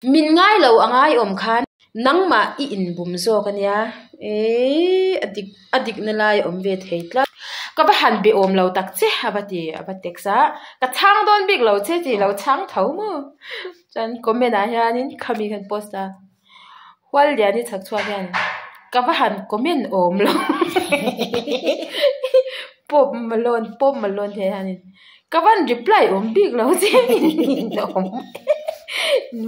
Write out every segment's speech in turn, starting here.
Min ngai lo a ngai awm khan nangmah i inbum zawk a nia. Eii a dik a dikna lai a awm ve thei tlat. Ka va han be awm lo tak che a va ti a va text a. Ka chhang dawn bik lo che tih lo chhang tho maw. Chuan comment ah hianin khami khan post a. Hualliani chhak chhuak hian ka va han comment awm lo Pope Malone Pope Malone te hianin ka van reply awm bik lo che awm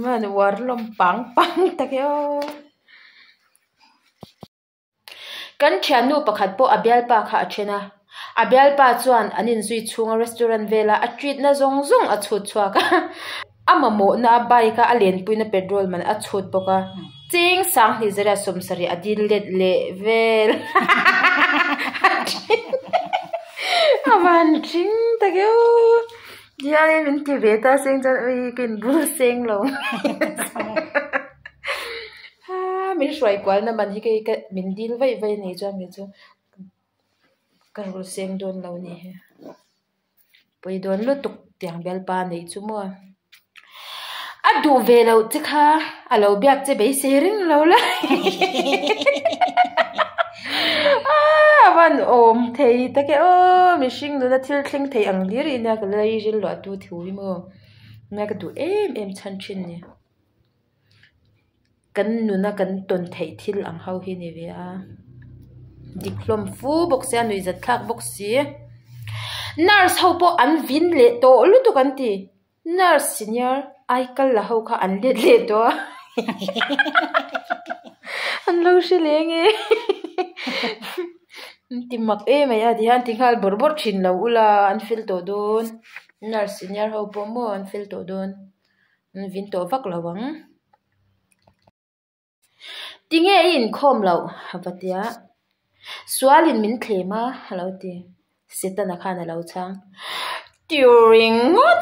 man uar hlawm pang pang tak e aw. Kan thiannu pakhat pawh a bialpa kha a then a, a bialpa chuan an inzui chhunga restaurant vela a treat na zawng zawng a chhut chhuak a, a mamawhna bike a a lenpuina petrol man a chhut bawk a, cheng sanghnih zariat sawmsarih a dil let leh vel a van thing tak e aw tihianin min ti ve ta seng chuan ui ka inbul seng lo. Aa min hruai kualna man hi kei ka min dil vaih vaih a nih chuan kei chu ka rul seng dawn lo a nih hi pawi dawn lutuk tiang bialpa neih chu maw a duh ve loh che kha a lo biak che beisei ring lo la aa a van awm thei tak e aw mihring nuna thil thleng thei ang hlir ina ka la rilru a tu thu hi maw nia ka duh em em chhan thin ni. Kan nuna kan tawn theih thil ang ho hi ni ve a, dik hlawm fu bawk sia nuih zat thlak bawk si. Nurse ho pawh an vin leh tawh lutuk an ti, nurse senior aikal la ho kha an let leh tawh a an lo hre leh nge an ti mak em mai a tihian ti nghal bawrh bawrh thin lo ula an fel tawh dawn nurse senior ho pawh maw an fel tawh dawn. An vin tawh vak lo ang. Tinge i inkhawm loh? A va ti a. Sualin min thlem a, a lo ti. Setana khan a lo chhang. Ringawt!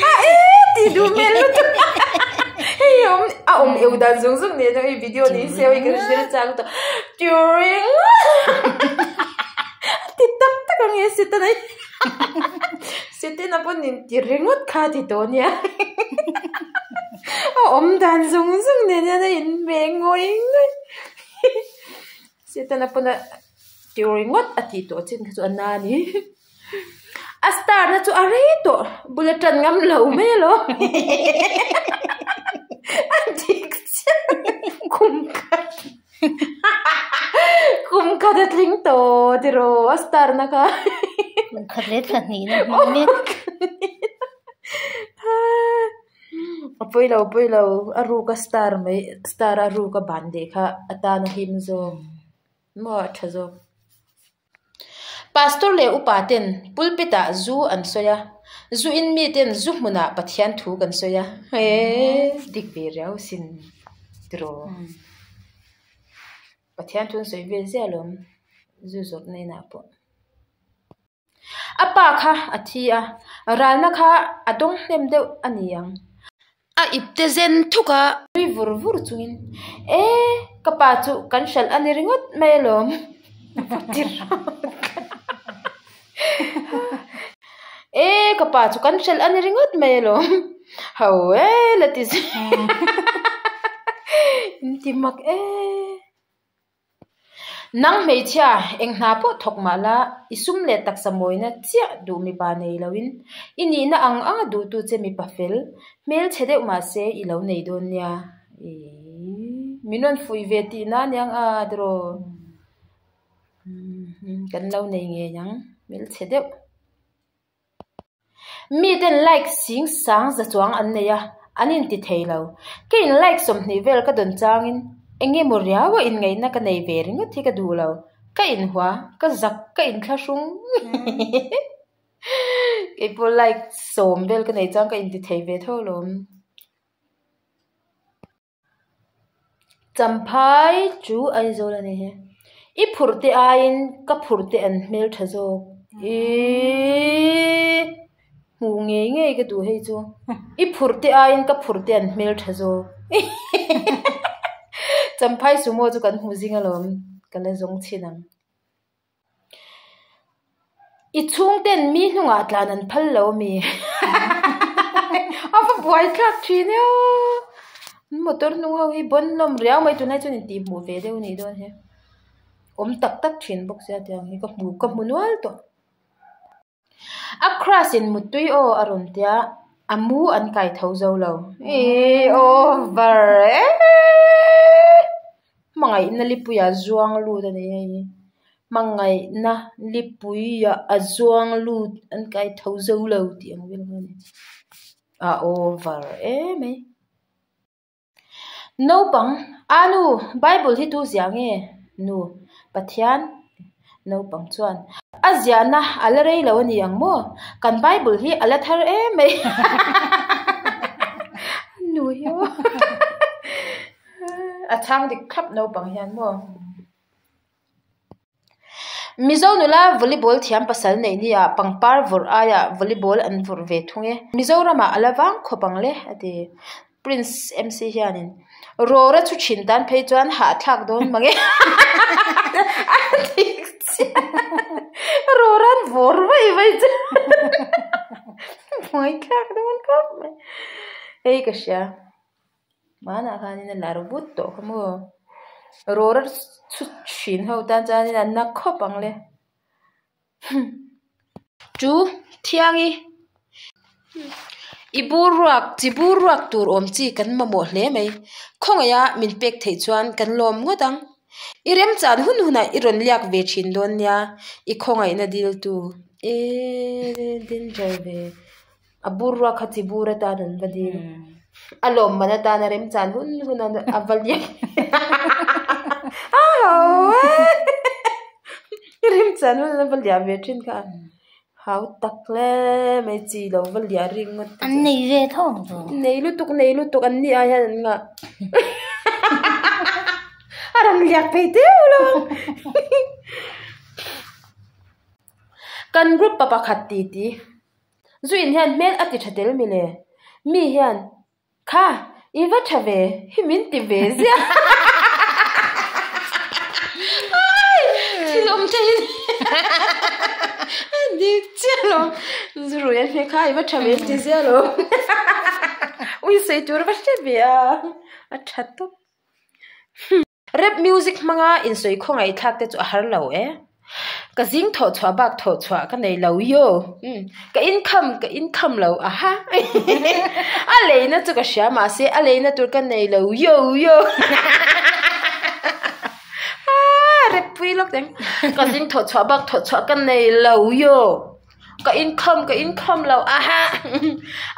A e ti duh hmel lutuk. Hei awm a awm eu dan zung zung nen hei video ni se hei kan zir chang tawh. Ringawt! A ti tak tak ang e Setana hi. Setena pawn in ti ringawt kha ti tawh nia a awm dan zawng zawng nen hian a in hmeh ngawih ngawih Setana pawn a ti ringawt a tih tawh chin kha chu a na a ni a star na chu a rei tawh bul a tan ngam lo mai alawm a dik chiah khum khat. Kum khat a tling tawh tiraw a star na kha. Kum khat leh thla hnih na hmang mek. A pawi lo pawi lo a ruk a star mai star a ruk a ban leh kha a tan a him zawk maw a tha zawk. Pastor leh upa ten pulpit ah zu an sawi a, zu in mi ten zu hmun ah Pathian thu kan sawi a, hee dik ve riau sin tiraw. Pathian thu an sawi vel ziah alawm zu zawrh na inah pawh. A pa kha a thi a, ralna kha a dawng hnem deuh a ni ang. A ipte zen thuk a. Nui vur vur chungin, E, ka pa chu kan hralh a ni ringawt mai alawm. E, ka pa chu kan hralh a ni ringawt mai alawm. Ho e la ti zui. In ti mak e. Nang hmeichhia, eng hna pawh thawk mah la, i sum leh taksa mawina chiah duh mipa nei loin i nihna ang anga duhtu che mipa fel, hmelchhe deuh mah se i lo nei dawn nia. Eii, min rawn fuih ve tihna aniang a tiraw? Kan lo nei ngei ang, hmelchhe deuh. Miten like sing sang za chuang an nei a, an inti thei lo. Ka in like 20 vel ka dawn changin eng emaw riau a inngaihna ka nei ve ringawt hi ka duh lo. Ka inhua, ka zak, ka inthlahrung. Keipawh like 10 vel ka nei chang ka inti thei ve tho alawm. Champhai chu Aizawl a ni hi. I phurh te aiin ka phurh te an hmel tha zawk. Iiii hmuh ngei ngei ka duh hei chu. I phurh te aiin ka phurh te an hmel tha zawk. Champhai sumo chu kan hmu zing alawm ka la zawng chhin ang. I chhungten mi hnungah tlan an phal lo mi? Buaithlak thin e aw. Motor hnung ho hi bawn hlawm riau mai tunlai chuan intihhmuh ve deuh a nih dawn hi. Awm tak tak thin bawk sia tiang hi ka hmu ka hmu nual tawh. A crush in muttui aw a rawn tia a mu an kai tho zo lo. Ih over eee hmangaihna lipuiah zuang lut a ni hei hi hmangaihna lipuiah a zuang lut an kai tho zo lo tih ang vel kha a ni a over emai. Naupang, A nu, Bible hi tu ziah nge? Nu, Pathian, Naupang chuan, A ziahna a la rei lo a ni ang maw? Kan Bible hi a la thar em mai. Nu hi aw. A chhang dik thlap naupang hian maw? Mizo nula volleyball thiam pasal neih ni ah pangpar vawrh aiah volleyball an vawrh ve thung e. Mizoramah a la vang khawp ang le a ti. Prince MC hianin rawra chu thin tan phei chuan hahthlak dawn mang e a ti chiah. Rawra an vawr vaih vaih chu buaithlak dawn khawp mai. Hei ka hria. Hmanah khanin a lar vut tawh kha maw rawra chhut thin ho tan chuanin an na khawp ang le chu thiangi i bur ruak chi bur ruak tur awm chi kan mamawh hle mai khawngaih a min pek theih chuan kan lawm ngawt ang i remchan hun hunah i rawn liak ve thin dawn nia i khawngaihna dil tu eee danger ve. A bur ruak kha chi bur atan an va dil. A lawmman atan a remchan hun hun a a va lian. A ho e! Remchan hun a va lian ve thin kha. Hau tak hle mai chi lo va liah rik ngawt te An nei ve tho ang chu. Nei lutuk nei lutuk an ni ai hian an ngah. A rawn liak phei deuh lo ang. Kan group pa pakhat titi. Zu in hian hmel a ti tha tel mi le? Mi hian, Kha, i va tha ve, hi min ti ve ziah. Ai, thil awm thei in a dik chiah lo. Zu rui an hmel kha, i va tha ve an ti ziah lo. Ui sawi tur a va hre ve a, a tha tawp. Rap music hmanga insawi khawngaihthlak te chu a har lo e. Ka zing thawh chhuah bak thawh chhuah ka nei lo yo. Ka income ka income lo aha. A leina chu ka hria mahse a leina tur ka nei lo yo yo. Rap pui lawk teng. Ka zing thawh chhuah bak thawh chhuah ka nei lo yo. Ka income ka income lo aha.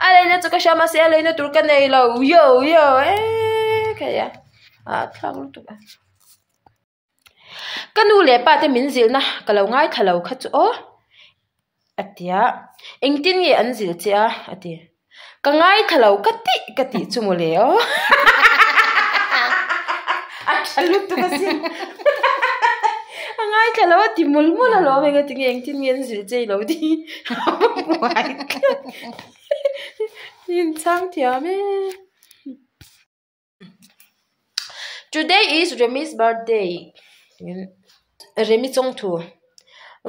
A leina chu ka hria mahse a leina tur ka nei lo yo yo. Eee khaia. Ah thlak lutuk a. Ka nu leh pa te min zilhna ka lo ngaithla lo kha chu aw a ti a, engtin nge an zilh che a a ti. Ka ngaithla lo ka tih ka tih chu mawle aw a tha lutuk a sin a ngaithla lo a ti mul mul alawm engati nge engtin nge an zilh che i lo ti buai tlat inchhang thiam e. Today is Remy's birthday Remy chawngthu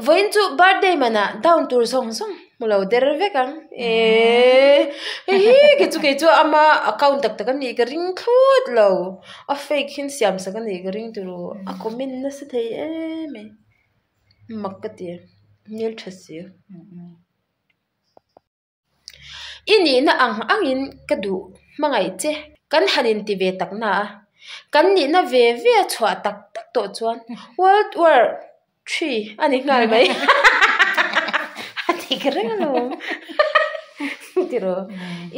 vawiin chu birthday manah down tur zawng zawng hmu lo der vek ang eee hei hi kei chu kei chu ama account tak tak a nih ka ring thlawt lo a fake hi an siam sak a nih ka ring turu a comment nasa thei em mai mak ka ti hmeltha si. I nihna ang angin ka duh hmangaih che. Kan han inti ve tak na a, kan nihna ve ve a chhuah tak tak tawh chuan World War Three a ni nghal mai. A dik reng alawm. Tiraw?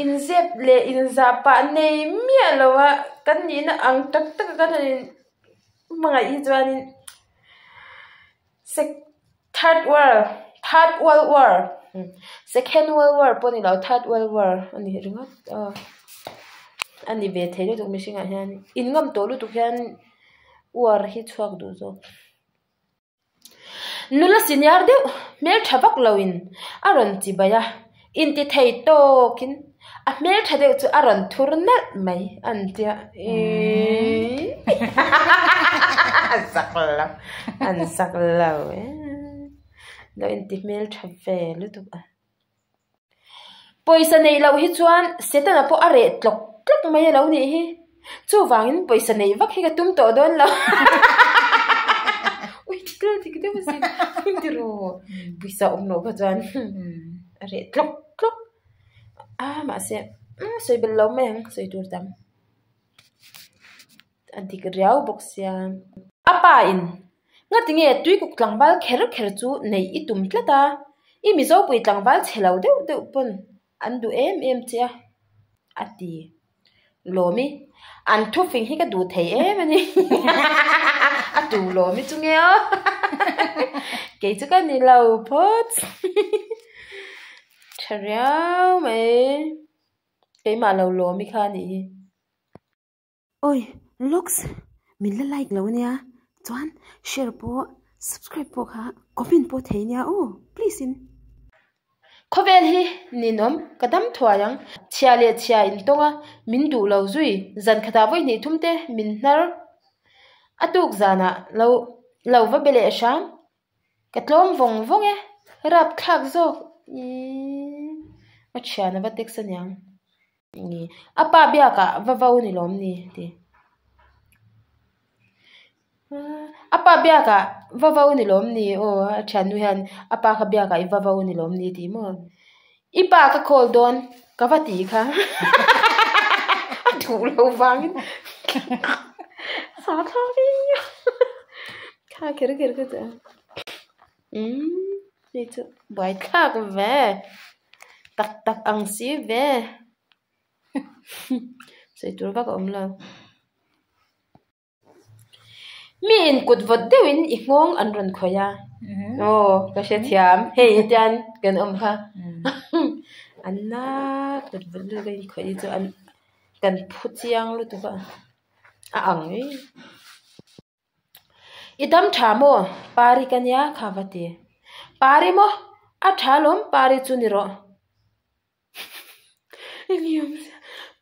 Inzep leh inzah pah nei miah lo a, kan nihna ang tak tak a kan han in hmangaih hi chuanin Third world, third world war, second world war pawh a ni lo, third world war a ni ringawt a, a ni ve thei lutuk mihringah hian in ngam tawh lutuk hian war hi chhuak duh zawk. Nula senior deuh hmeltha vak loin a rawn chi bai a, inti thei tawkin a hmeltha deuh chu a rawn thur nalh mai an tia eeii zak lo an zak lo eee lo inti hmeltha ve lutuk a. Pawisa neih loh hi chuan Setana pawh a reh tlawk tlawk mai a lo nih hi. Chuvangin pawisa neih vak hi ka tum tawh dawn lo. Ui thil dik deuh a sin. Tiraw pawisa awm loh kha chuan a reh tlawk tlawk a mahse sawi belh lo mai ang sawi tur tam. A dik riau bawk sia. A pa in Ngati nge tuikuk tlangval kher kher chu neih i tum tlat a, i Mizopui tlangval chhe lo deuh deuh pawn an duh em em che a, a ti. Lawmi, an thufing hi ka duh thei em a ni. A tu Lawmi chu nge aw. Kei chu ka ni lo phawt. Tha riau mai. Keimah lo Lawmi kha a nih hi. Oi looks min la like lo ania chuan share pawh subscribe pawh kha comment pawh thei ania aw please in. Khawvel hi ninawm ka dam thuai ang chhia leh chhia in tawng a min duh lo zui zan khatah vawi hnih thum te min hnar a tuk zanah lo lo va be leh hram ka tlawm vawng vawng e rapthlak zawk iiii a thian a va text aniang. Ni, a pa biakah va vo ni lawm ni ti. A pa biakah va vo ni lawm ni aw a thiannu hian a pa kha biakah i va vo ni lawm ni tih maw. I pa ka call dawn ka va ti kha a duh lo vangin sa thlak viau kha kher kher kha chu umm hei chu buaithlak ve. Tak tak ang si ve. Sawi tur vak a awm lo. Mi in kut vawt deuhin i nghawng an rawn khawih a. Aw ka hrethiam hei hetian kan awm kha. An na kut vawt lutuk a inkhawih hi chu an kan phu chiang lutuk a a ang mai. I dam tha maw? Pari ka nia kha va ti. Pari maw? A tha lawm Pari chu ni rawh.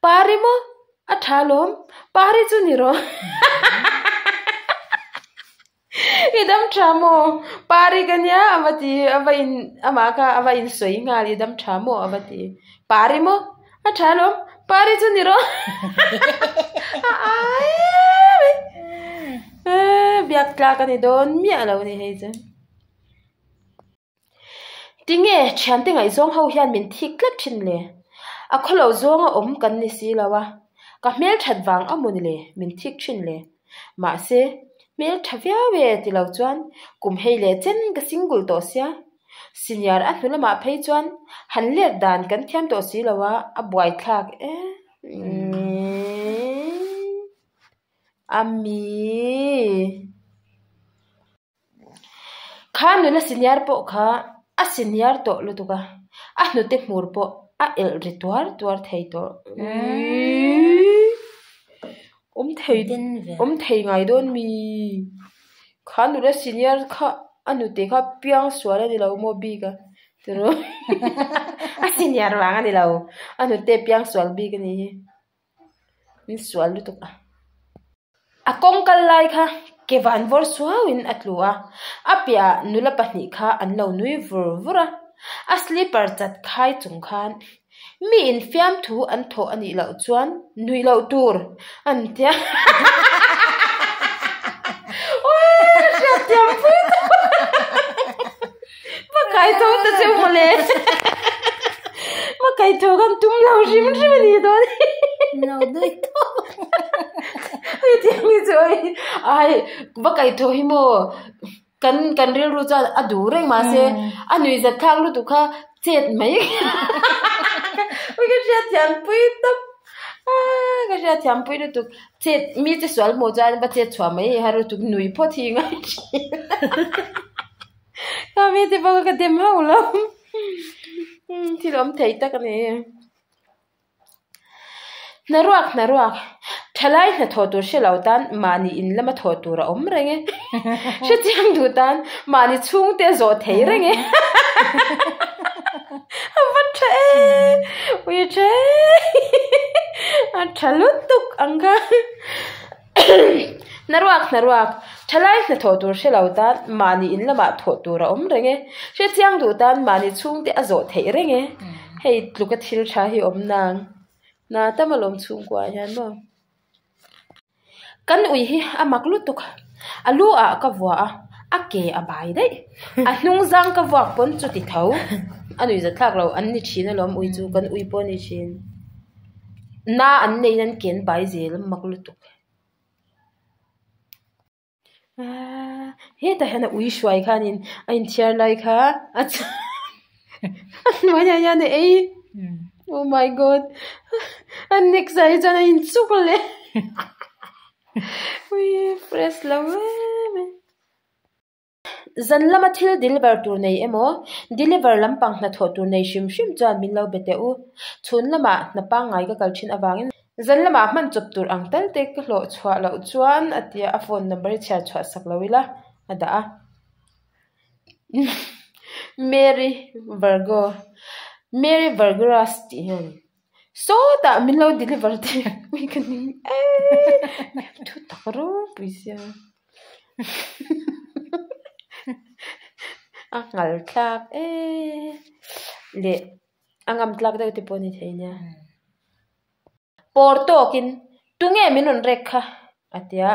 Pari maw? A tha lawm Pari chu ni rawh. I dam tha maw? Pari ka nia a va ti a va in amah kha a va insawi nghal i dam tha maw a va ti. Pari maw? A tha alawm, Pari chu ni rawh. A ai mai. Biak tlak a ni dawn miah lo ni hei chu. Tinge thiante ngaihzawng ho hian min thik tlat thin le? A khawlo zawnga awm kan ni si lo a, ka hmel that vang a maw ni le min thik thin le? Mahse, hmel tha viau e ti lo chuan kum hei leh chen ka single tawh sia. Senior a hnu lamah phei chuan han let dan kan thiam tawh si lo a, a buaithlak e a mi. Kha nula senior pawh kha a senior tawh lutuk a, a hnute hmur pawh a elh ri tuar tuar thei tawh. Awm thei awm thei ngai dawn mi? Kha nula senior kha a nute kha piang sual a ni lo maw bik a tiraw a senior vang a ni lo a nute piang sual bik a ni hi min sual lutuk a. A kawng kal lai kha ke van vawr suauin a tlu a, a piahah nula pahnih kha an lo nui vur vur a, a slipper chat khai chung khan mi in fiamthu an thawh a nih loh chuan nuih loh tur an tia Hriatthiam pui tawh Ma kai tho ta cheu mawle Ma kai tho kan tum lo hrim hrim a ni dawn Lo nui tawh Hei tiang hi chu oi ai va kai tho hi maw kan kan rilru chuan a duh reng mahse a nui zat thlak lutuk kha chet mai ui ka hriatthiam pui tawp a ka hriatthiam pui lutuk chet mi che sual hmuh chuan va chet chhuah mai hi har lutuk nui phawt hi ngai thin ka mi te pawh ka dem hauh lo thil awm thei tak a ni. Hnaruak hnaruak, thalai hnathawh tur hre lo tan mahni in lama thawh tur a awm reng e. Hrechiang duh tan mahni chhungte a zawh thei reng e. A va tha e, ui tha e, a tha lutuk ang kha. Hnaruak hnaruak, thalai hnathawh tur hre lo tan mahni in lamah thawh tur a awm reng e. Hrechiang duh tan mahni chhungte a zawh theih reng e. Hei tluka thil tha hi awm nang. Na tam alawm chhungkua ah hian maw. Kan ui hi a mak lutuk. A lu ah ka vua a, a ke a bai daih. A hnung zang ka vuak pawn chuti tho. A nuih zat thlak lo an ni thin alawm ui chu kan ui pawh a ni thin. Na an neiin an ke an bai zel a mak lutuk. Hetah hian a ui hruai khanin a inthiar lai kha a a hnuaiah hian a ei oh my god a next ah hi chuan a inchuk leh ui fresh lo em em. Zan lama thil deliver tur nei emaw deliver lampang hnathawh tur nei hrim hrim chuan min lo be teh u. Chhun lamah hna pangngai ka kal thin avangin zan lamah hman chawp tur ang tal te ka hlawh chhuah loh chuan a tia a phone number hi chhiar chhuah sak lo ila a dah a. Mary Virgo Mary Virgoras tih hian Sawtah min lo deliver teh ui ka ning eii thu tak ropui sia a nghal thlak eee leh a ngam tlak deuh te pawh a ni thei nia pawr tawkin tunge min rawn rek kha a tia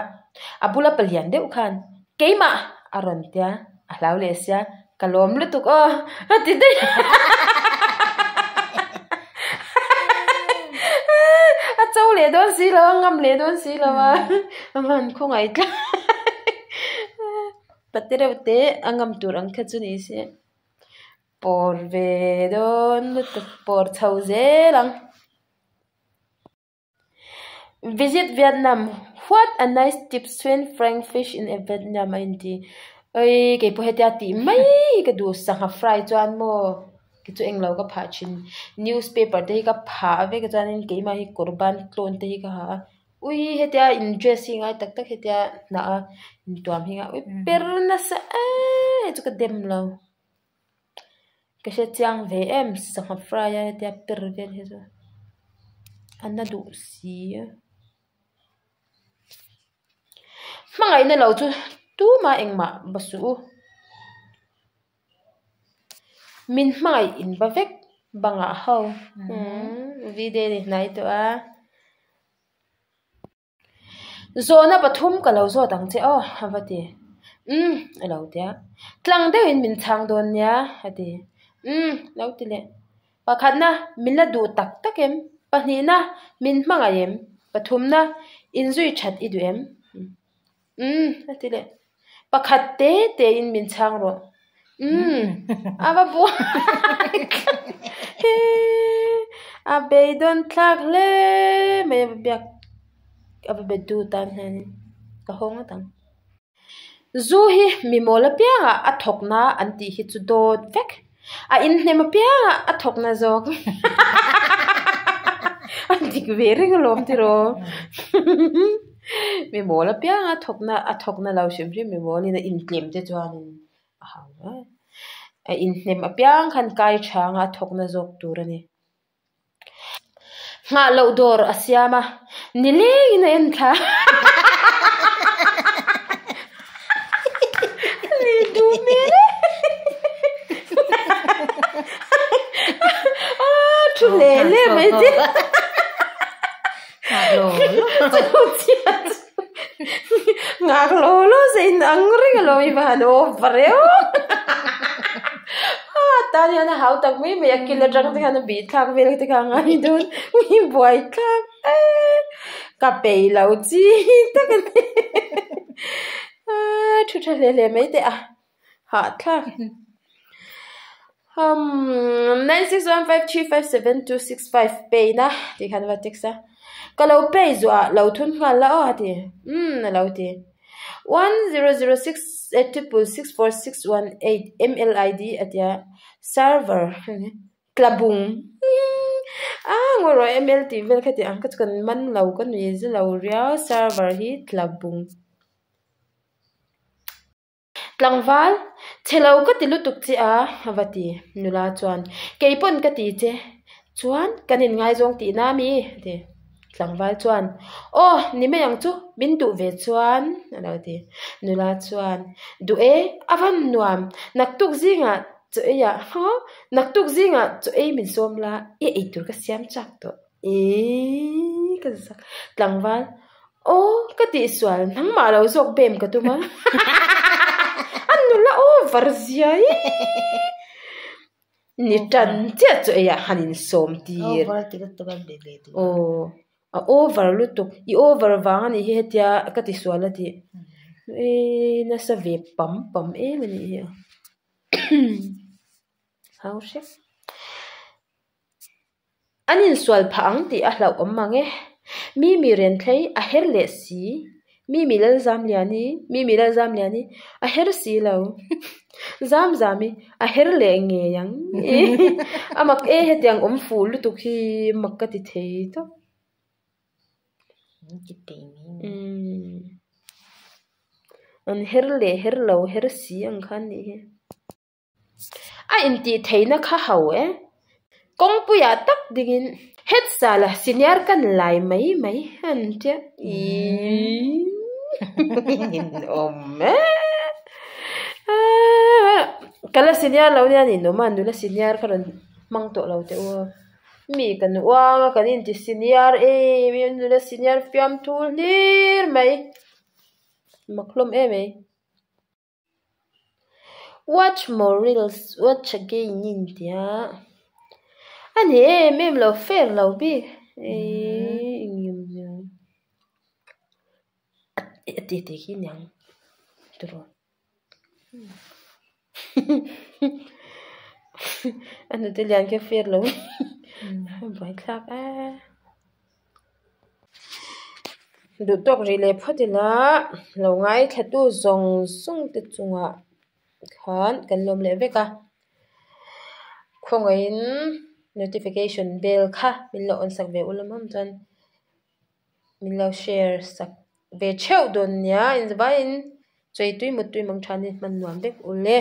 a bula palian deuh khan keimah a rawn tia a hlau leh sia ka lawm lutuk aw a ti daih a cho leh dawn si lo a ngam leh dawn si lo a a van khawngaih tlai pate reuh te a ngam tur ang kha chu ni se pawr ve dawn lutuk pawr chho zel ang. Visit Vietnam, What a nice tip Swin Frank fish in a Vietnam a inti. Oi kei pawh hetia tih mai hi ka duh sangha fry chuan maw kei chu englo ka phah thin newspaper te hi ka phah vek a chuanin keimah hi kawr ban tlawn te hi ka ha a ui hetia in dress hi ngai tak tak hetia hnah a intuam hi ui per nasa eee hei chu ka dem lo. Ka hre chiang ve em sangha fry a hetia per vel hi chu a na duh si a. Hmangaihna lo chu tumah engmah ba suh u. Min hmangaih in va vek bangah ho video ni hnai tawh a. Zawhna pathum ka lo zawt ang che aw, a va ti. Umm, a lo ti a. Tlang deuhin min chhang dawn nia, a ti. Umm, lo ti leh. Pakhatna, min la duh tak tak em? Pahnihna, min hmangaih em? Pathumna, inzui that i duh em? Umm, a ti leh. Pakhat te tein min chhang rawh. Umm, a va buai a beidawn thlak hle mai a va biak a va be du tan hianin ka haw ngawt ang. Zu hi mi mawl apiangah a thawkna an tih hi chu dawt vek. A inhnem apiangah a thawkna zawk. A dik ve reng alawm tiraw. Mi mawl apianga thawkna a thawkna lo hrim hrim mi mawlin a intlem te chuanin a hau a. A inhnem apiang khan kai thanga a thawkna zawk tur a ni. Nghah loh dawr a siam a, nilengin a en thla. Ni duh hmel e. A thu hle hle mai che. Nghak lo lo se in ang reng alo i va han over reuh. A tan hian a hau tak mai mai a kil atang te khan a bih thlak vel te kha a ngai dawn i buai thlak e ka peih lo chi tak a ni a thu tha hle hle mai teh a hahthlak. Umm 9615357265 pay na tih khan va text a ka lo pay zuah lo thun nghal la aw a ti umm a lo ti 100686664618 mlid a tia server tlabung a ngawi rawh ml tih vel kha tih ang kha chu kan man lo ka nui zelo riau server hi tlabung. Tlangval, chhe lo ka ti lutuk che a, a va ti. Nula chuan, Kei pawn ka ti che. Chuan, kan inngaizawng tih na mi? a ti. Tlangval chuan, Aw, ni mai ang chu, min duh ve chuan, a lo ti. Nula chuan, Duh e, a van nuam, naktuk zingah. Chaw ei ah ha naktuk zingah chaw ei min sawm la i eitur ka siam chak tawh eii ka zak tlangval aw ka tihsual nangmah lo zawk bem ka tum a a nula over zia ii ni tan chiah chaw ei ah han insawm tir aw a over lutuk i over vang a nih hi hetia ka tisual a tih eii nasa ve pam pam em a nih hi a. Hau hrep. An insual phah ang tih a hlauh awm mang e. Mimi Renthlei a her leh si. Mimi Lalzamliani, Mimi Lalzamliani a her si lo. Zamzami a her leh ngei ang. A mak e hetiang awm fuh lutuk hi mak ka ti thei tawp. An her leh her lo her si ang khan nih hi. A intih theihna kha ho e. Kawngpuiah tak dingin het sala senior kan lai mai mai an tia. Iiii ninawm e. Ka la senior lo nia ninawm a nula senior kha rawn hmang tawh lo teh u. Mi kan uang a kan inti senior em em nula senior fiamthu hlir mai. Mak hlawm em mai. Watch more reels watch again in tia a ni em em lo fair lo bik eii a ti ti khi niang tiraw a hnute lian khi a fair lo buaithlak e. Duh tawk rih leh phawt ila lo ngaithlatu zawng zawng te chungah khan kan lawm leh vek a, khawngaihin notification bell kha min lo on sak ve ula mawm chuan min lo share sak ve theuh dawn nia inzavaiin chawi tui mut tui mang tha ni hman nuam vek ule.